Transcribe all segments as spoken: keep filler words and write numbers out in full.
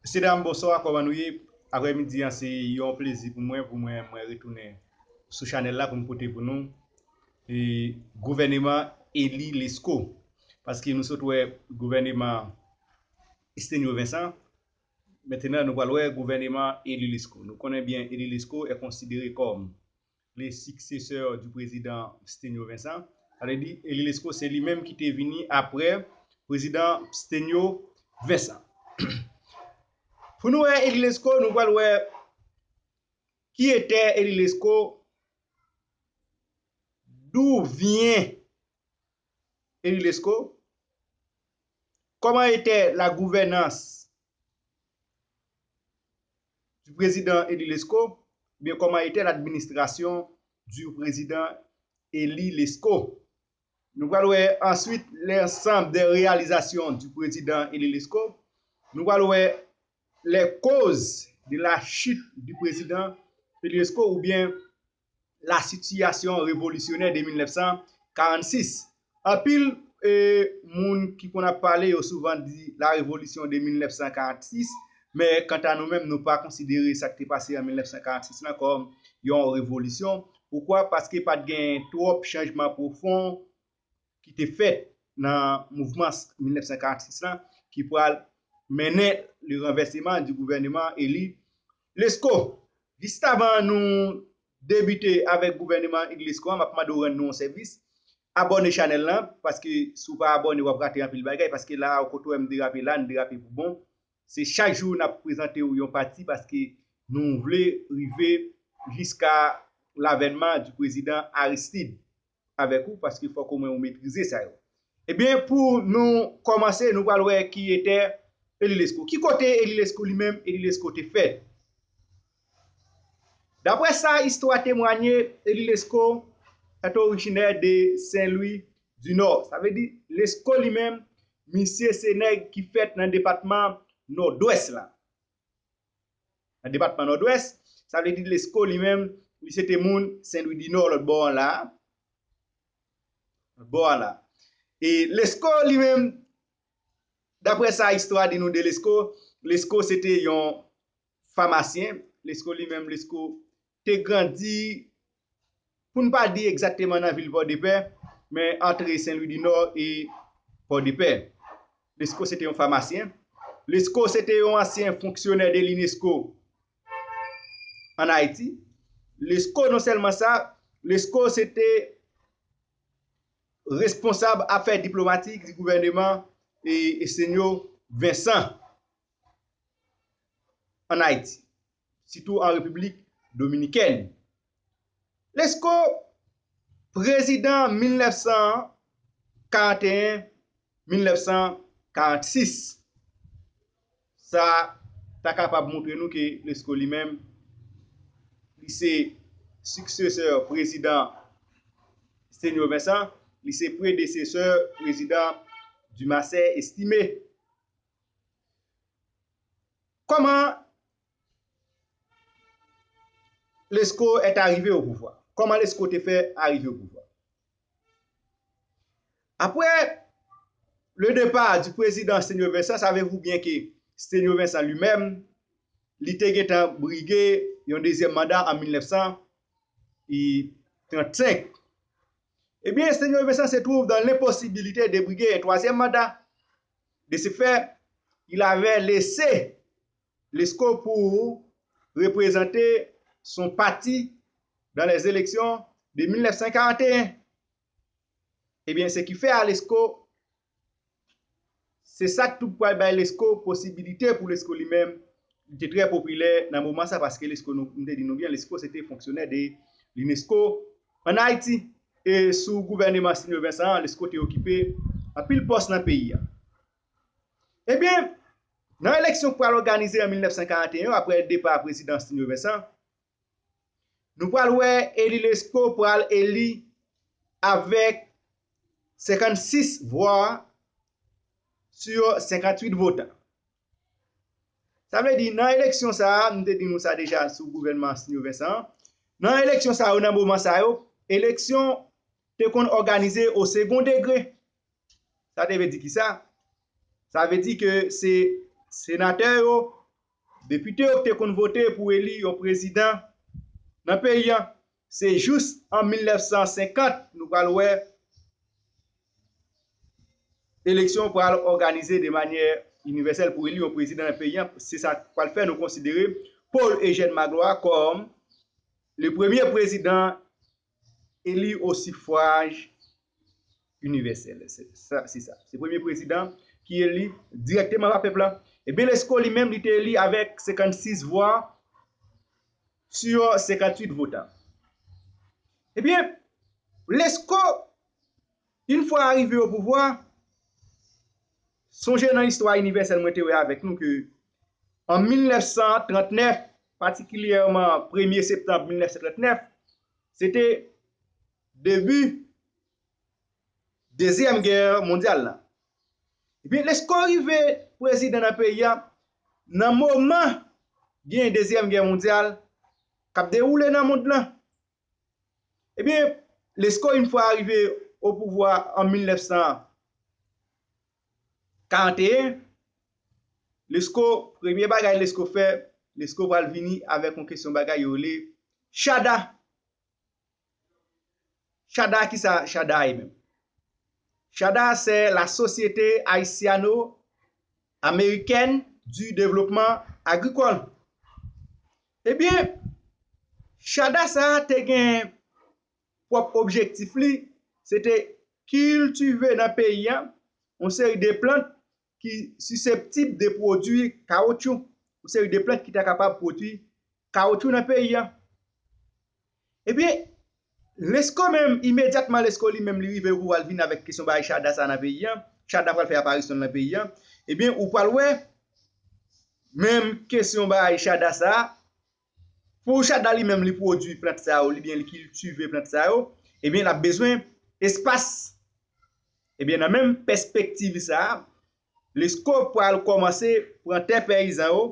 Mesye dam, bonswa, kòman nou ye? Aprèmidi an, se yon plezi pou mwen, pou mwen, mwen retounen sou chanèl la pou m pote pou nou e gouvèneman Eli Lesko. Paske nou sot wè gouvèneman Stenio Vincent, mentenan nou pral wè gouvèneman Eli Lesko. Nou konnen byen Eli Lesko è konsidere kòm le successeur du président Stenio Vincent. Sa vle di, Eli Lesko se li menm ki te vini aprè prezidan Stenio Vincent. Pou nou wè Eli Lesko, nou pral wè qui était Eli Lesko, d'où vient Eli Lesko, comment était la gouvernance du président Eli Lesko, bien comment était l'administration du président Eli Lesko. Nou pral wè answit l'ensemble des réalisations du président Eli Lesko. Nou pral wè les causes de la chute du président Eli Lesko oubyen la situation révolutionnaire de mil nèf san karannsis. Anpil e, moun ki konn ap pale, yo souvan di la révolution de mil nèf san karannsis, men kanta nou menm, nou pa konsidere sa k te pase an mil nèf san karannsis lan kòm yon revolisyon. Poukwa? Paske pa t gen twòp chanjman pwofon ki te fèt nan mouvman mil nèf san karannsis lan ki pral mennen le renvèseman di gouvèneman Eli Lesko. Jis avan nou debite avèk gouvèneman Eli Lesko an, m ap mande w rann nou yon sèvis. Abòne chanèl lan, paske si w pa abòne, w ap rate anpil bagay, paske la a, kote w wè m derape la, n derape pou bon. Se chak jou n ap prezante w yon pati, paske nou vle rive jiska lavènman di prezidan Aristide avèk ou, paske fòk omwen ou metrize sa yo. Ebyen, pou nou kòmanse, nou pral wè qui était Eli Lesko. Ki kote Eli Lesko li menm, Eli Lesko te fèt? Daprè sa istwa temwanye, Eli Lesko est originaire de Saint-Louis du Nord. Sa vle di, Lesko li menm, misye se nèg ki fèt nan depatman Nòdwès la. Nan depatman Nòdwès, sa vle di Lesko li menm, li se te moun Saint-Louis du Nord, lòt bò an la. Lòt bò an la. E Lesko li menm, daprè sa istwa di nou de Lesko, Lesko se te yon famasyen. Lesko li menm, Lesko te grandi, pou n pa di egzakteman nan vil Pòdepè, men antre Saint-Louis du Nord e Pòdepè. Lesko se te yon famasyen. Lesko se te yon ansyen fonksyonè de l'UNESCO ann Ayiti. Lesko, non sèlman sa, Lesko se te responsab afè diplomatik di gouvèneman e, e Stenio Vincent ann Ayiti, sitou an Repiblik Dominikèn. Lesko, prezidan mil nèf san karanteyen, mil nèf san karannsis. Sa ta kapab montre nou ke Lesko li menm, li se siksesè prezidan Stenio Vincent, li se predesesè prezidan Dumarsais Estimé. Kòman Lesko est arrivé au pouvoir? Kòman Lesko te fè arive o pouvwa? Après le départ du président Stenio Vincent, savez-vous bien que Stenio Vincent lui-même, li te gentan brige yon dezyèm manda an mil nèf san trannsenk. Ebyen, Stenio Vincent se trouve dans l'impossibilité de briguer un troisième mandat. De ce fait, il avait laissé Lesko pour représenter son parti dans les élections de mil nèf san karanteyen. Ebyen, se ki fè a Lesko, se sa k tou pral bay Lesko posibilite pou Lesko li menm, li te trè popilè nan moman sa, paske Lesko, nou, m te di nou byen, Lesko se te fonksyonè de l'UNESCO ann Ayiti. E sou gouvèneman Stenio Vincent an, Lesko te okipe anpil pòs nan peyi a. Ebyen, nan eleksyon k pral òganize an mil nèf san karanteyen yo, aprè depa prezidan Stenio Vincent, nou pral wè Eli Lesko pral eli avèk senkannsis vwa sur senkannwit votan. Sa vle di, nan eleksyon sa a, m te di nou sa deja sou gouvènman Stenio Vincent an, nan eleksyon sa yo, nan moman sa yo, eleksyon te konn òganize o segon degre. Sa te vle di ki sa? Sa vle di ke se senatè yo depite yo ki te konn vote pou eli yon prezidan nan peyi a. Se jis an mil nèf san senkant nou pral wè eleksyon pral òganize de manyè inivèsèl pou eli yon prezidan nan peyi a. Se sa k pral fè nou konsidere Paul Eugène Magloire kòm le premye prezidan eli o sifwaj inivèsèl. Se sa, se sa. Se premye prezidan ki eli dirèkteman pa pèp la. Ebyen, Lesko li menm, li te eli avèk senkannsis vwa sur senkannwit votan. Ebyen, Lesko, yon fwa arive o pouvwa, sonje nan istwa inivèsèl mwen te wè avèk nou ke an mil nèf san trannèf, patikilyèman premye septanm mil nèf san trannèf, se te debi Dezyèm Gè Mondyal la. Ebyen, Lesko rive prezidan nan peyi a nan moman gen Dezyèm Gè Mondyal k ap dewoule nan mond lan. Ebyen, Lesko, yon fwa rive o pouvwa an mil nèf san karanteyen, Lesko, premye bagay Lesko fè, Lesko pral vini avèk yon kesyon bagay yo rele chada. Chada, kisa chada ye menm? Chada, c'est la Société Haïtiano-Américaine du Développement Agricole. Ebyen, chada sa a te gen pwòp objektif li, se te kiltive nan peyi a yon seri de plant ki siseptib de pwodui kawotchou, yon seri de plant ki ta kapab pwodui kawotchou nan peyi a. Ebyen, Lesko menm, imedyatman Lesko li menm li rive pou al vin avèk kesyon bagay chada sa nan peyi a, chada pral fè aparisyon nan peyi a, ebyen, ou pral wè menm kesyon bagay chada sa, pou chada li menm li pwodui plant sa yo, oubyen li kiltive plant sa yo, ebyen, l ap bezwen espas. Ebyen, nan menm pèspektiv sa a, Lesko pral kòmanse pran tè peyizan yo,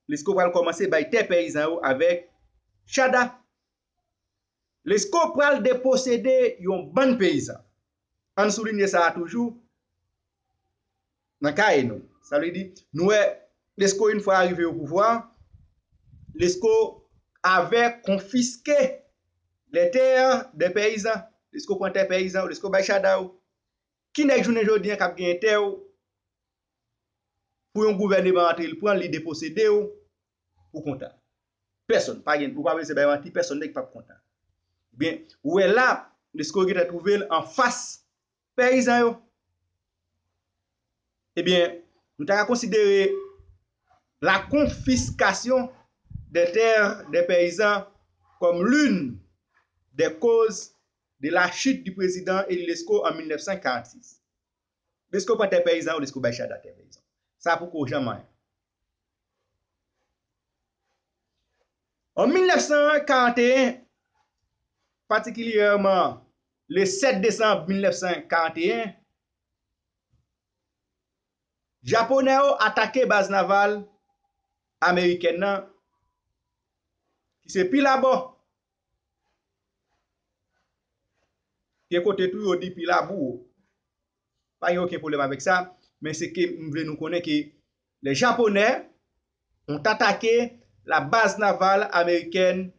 Lesko pral kòmanse bay tè peyizan yo avèk chada. Lesko pral deposede yon bann peyizan. Ann soulinye sa a toujou nan kaye nou. Sa vle di, nou wè Lesko, yon fwa arive o pouvwa, Lesko avè konfiske les terres des paysans. Lesko pran tè peyizan yo, Lesko bay chada yo. Ki nèg jounen jodi a k ap genyen tè yo pou yon gouvèneman antre, li pran l, li deposede yo pou kontan? Pèsonn. Pa gen, ou pa bezwen bay manti, pèsonn nèg p ap kontan. Ebyen, ou wè la, Lesko gentan twouve l anfas peyizan yo. Ebyen, nou ta ka konsidere la confiscation des terres des paysans comme l'une des causes de la chute du président Élie Lesko en mil nèf san karannsis. Lesko pran tè peyizan yo, Lesko bay chada tè peyizan. Sa poko janm anyen. An mil nèf san karanteyen, patikilyèman le sèt desanm mil nèf san karanteyen, Japonè yo atake baz naval amerikèn nan, ki se Pilabò. Gen kote tou yo di Pilabou. Pa gen okenn pwoblèm avèk sa, men se ke m vle nou konnen ke les Japonais ont attaqué la base navale américaine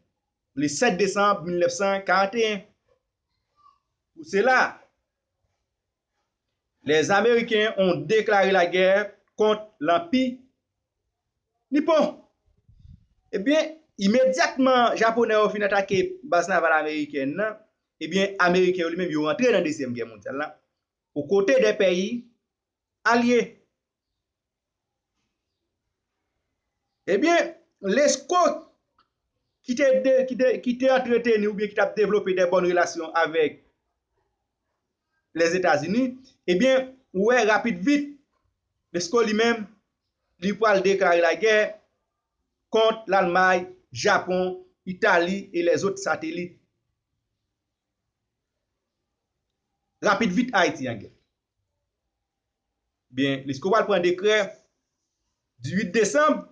le sept décembre mille neuf cent quarante et un. Pour cela, les Américains ont déclaré la guerre contre l'Empire nippon. Ebyen, imedyatman Japonè yo fin atake baz naval amerikèn nan, ebyen, Ameriken yo li menm yo rantre nan Dezyèm Gè Mondyal la, aux côtés des pays alliés. Ebyen, Lesko ki te, de, ki te, ki te antreteni oubyen ki t ap devlope de bòn relasyon avèk Lèzetazini, ebyen, ou wè rapid vit, Lesko li menm, li pral deklare lagè kont Lalmay, Japon, Itali e lèzòt satelit. Rapid vit Ayiti an gè. Byen, Lesko pral pran dekrè dizuit desanm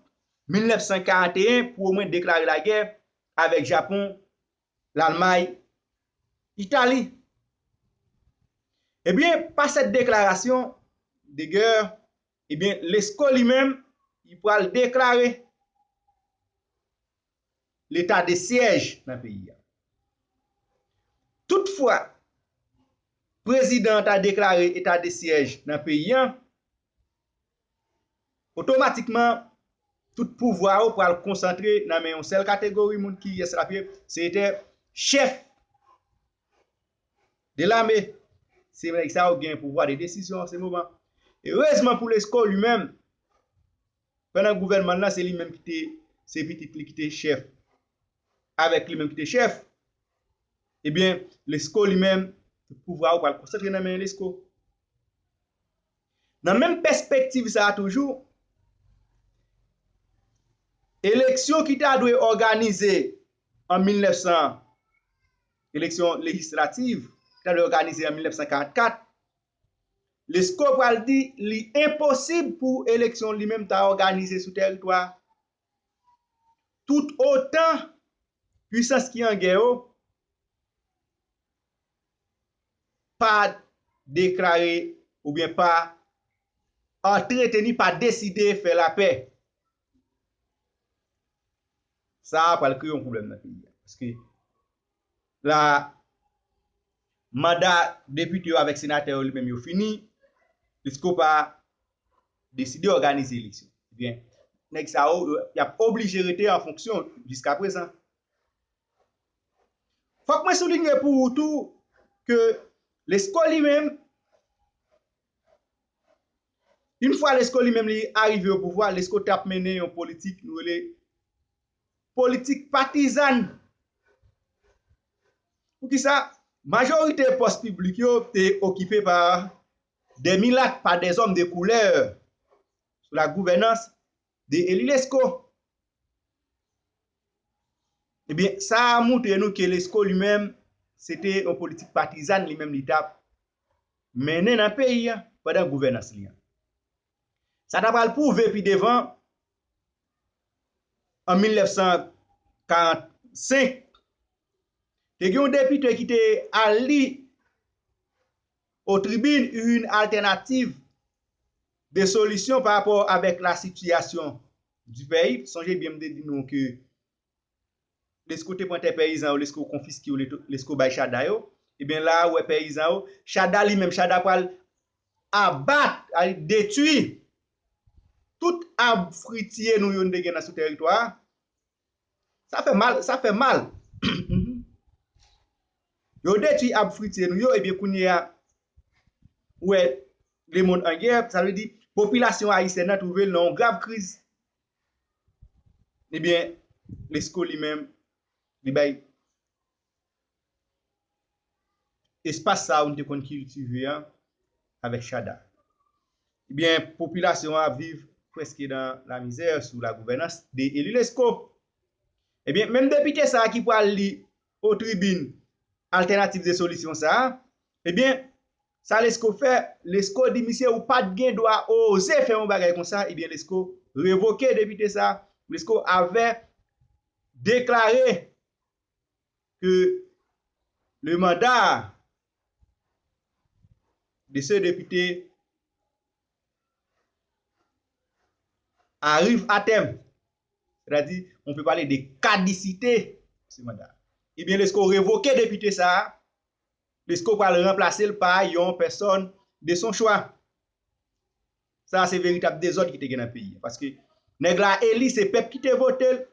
mil nèf san karant e en pou omwen deklare lagè avèk Japon, Lalmay, Itali. Ebyen, pa sèt deklarasyon de gè, ebyen, Lesko li menm, li pral deklare leta de syèj nan peyi a. Toutfwa, prezidan an ta deklare eta de syèj nan peyi a, otomatikman, tout pouvwa yo pral konsantre nan men yon sèl kategori moun. Kiyès l ap ye? Se te chèf de lame. Se nèg sa yo gen pouvwa de desizyon an se moman. Erezman pou Lesko li menm, pandan gouvènman l lan, se li menm ki te, se pitit li ki te chèf. Avèk li menm ki te chèf, ebyen, Lesko li menm, tout pouvwa yo pral konsantre nan men Lesko. Nan menm pèspektiv sa a toujou, eleksyon ki ta dwe òganize an mil nèf san, eleksyon lejislativ ki ta dwe òganize an mil nèf san karannkat, Lesko pral di li enposib pou eleksyon li menm ta òganize sou tèritwa tout otan pwisans ki an gè yo pa deklare oubyen pa antreteni, pa deside fè lapè. Sa a pral kreye yon pwoblèm nan peyi a. Paske la, manda depite yo avèk senatè yo li menm yo fini, Lesko pa deside òganize eleksyon. Ebyen, nèg sa yo, y ap oblije rete an fonksyon jiska prezan. Fòk mwen soulinye pou ou tou ke Lesko li menm, yon fwa Lesko li menm li arive o pouvwa, Lesko t ap mennen yon politik nou rele politik patizàn. Poukisa? Majorite pòs piblik yo te okipe pa de milat, pa de zòm de koulè sou la gouvènans de eli Lesko. Ebyen, sa a montre nou ke Lesko li menm, se te yon politik patizàn li menm li t ap mennen nan peyi a pandan gouvènans li an. Sa ta pral pwouve pi devan, an mil nèf san karannsenk, te gen yon depite ki te al li o tribin une alternative de solution pa rapò avèk la sitiyasyon du peyi. Sonje byen m te di nou ke Lesko te pran tè peyizan yo, Lesko konfiske yo, Lesko bay Chada yo. Ebyen la, ou wè peyizan yo, Chada li menm, Chada pral abat, al detwi tout ab fritye nou yo n te gen nan sou tèritwa a. Sa fè mal, sa fè mal. Yo detwi ab fritye nou yo, ebyen kounye a, ou wè lemonn an gè, sa vle di popilasyon ayisyèn nan twouve l nan yon grav kriz. Ebyen, Lesko li menm, li bay espas sa a ou te konn kiltive an avèk Chada. Ebyen, popilasyon an ap viv prèske nan lamizè sou la gouvènans de eli Lesko. Ebyen, menm depite sa a ki pral li o tribin altènativ de solisyon sa a, ebyen, sa Lesko fè, Lesko di misye ou pa t gen dwa oze fè yon bagay konsa, ebyen Lesko revoke depite sa a, Lesko avè deklare que le mandat de ce député arrive à terme. C'est-à-dire, on peut parler de caducité de ce mandat. Ebyen, Lesko revoke depite sa a, Lesko pral ranplase l pa yon pèsòn de son chwa. Sa a se veritab dezòd ki te gen nan peyi a. Paske nèg la eli, se pèp ki te vote l.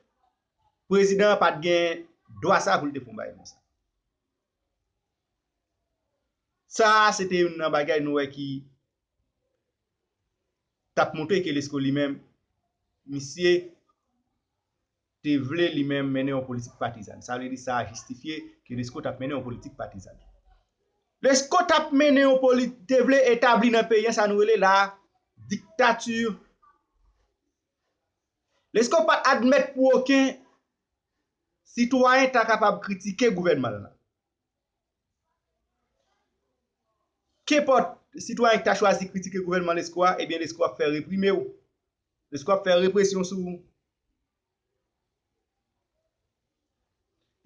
Prezidan an pa t gen dwa sa pou l te fè yon bagay konsa. Sa a se te youn nan bagay nou wè ki t ap montre ke Lesko li menm, misye te vle li menm mennen yon politik patizàn. Sa vle di sa a jistifye ke Lesko t ap mennen yon politik patizàn. Lesko t ap mennen yon politik, te vle etabli nan peyi an sa nou rele la diktati. Lesko pa t admèt pou okenn sitwayen ta kapab kritike gouvènman l lan. Kenpòt sitwayen ki ta chwazi kritike gouvènman Lesko a, ebyen Lesko ap fè reprime w. Lesko ap fè represyon sou ou.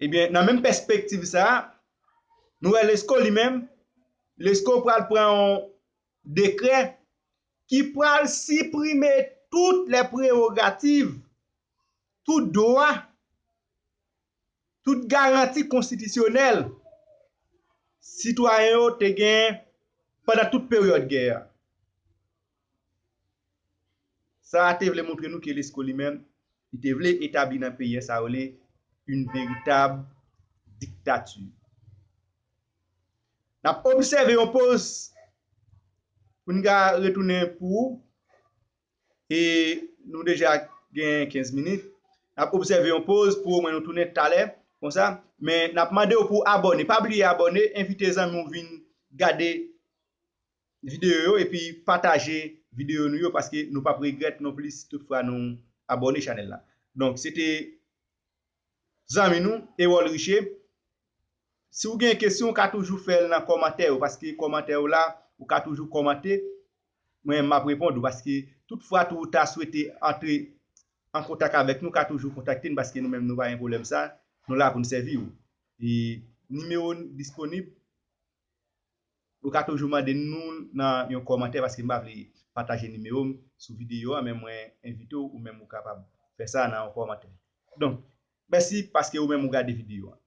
Ebyen, nan menm pèspektiv sa a, nou wè Lesko li menm, Lesko pral pran yon dekrè ki pral siprime tout lè prewogativ, tout dwa tout garanti konstitisyonèl sitwayen yo te gen pandan tout peryòd gè a. Sa a te vle montre nou ke Lesko li menm, li te vle etabli nan peyi a sa yo rele une véritable dictature. N ap obsève yon poz pou n ka retounen pou ou. E nou deja gen kenz minit. N ap obsève yon poz pou omwen nou tounen talè, konsa. Men n ap mande w pou w abòne. Pa bliye abòne, envite zanmi w vin gade videyo yo epi pataje videyo nou yo, paske nou p ap regrèt non plis toutfwa nou abòne chanèl la. Donk, se te zanmi nou, Erol Richer. Si w gen kesyon, w ka toujou fè l nan kòmantè yo, paske kòmantè yo la, ou ka toujou kòmante. Mwen, m ap reponn ou, paske tout fwa tou ou ta swete antre an kontak avèk nou, ou ka toujou kontakte n, paske nou menm, nou pa gen pwoblèm sa. Nou la pou n sèvi w. E nimewo n disponib. Ou ka toujou mande nou nan yon kòmantè, paske m pa vle pataje nimewo m sou videyo a, men mwen envite w, ou menm ou kapab fè sa nan yon kòmantè. Donk, mèsi paske ou menm ou gade videyo a.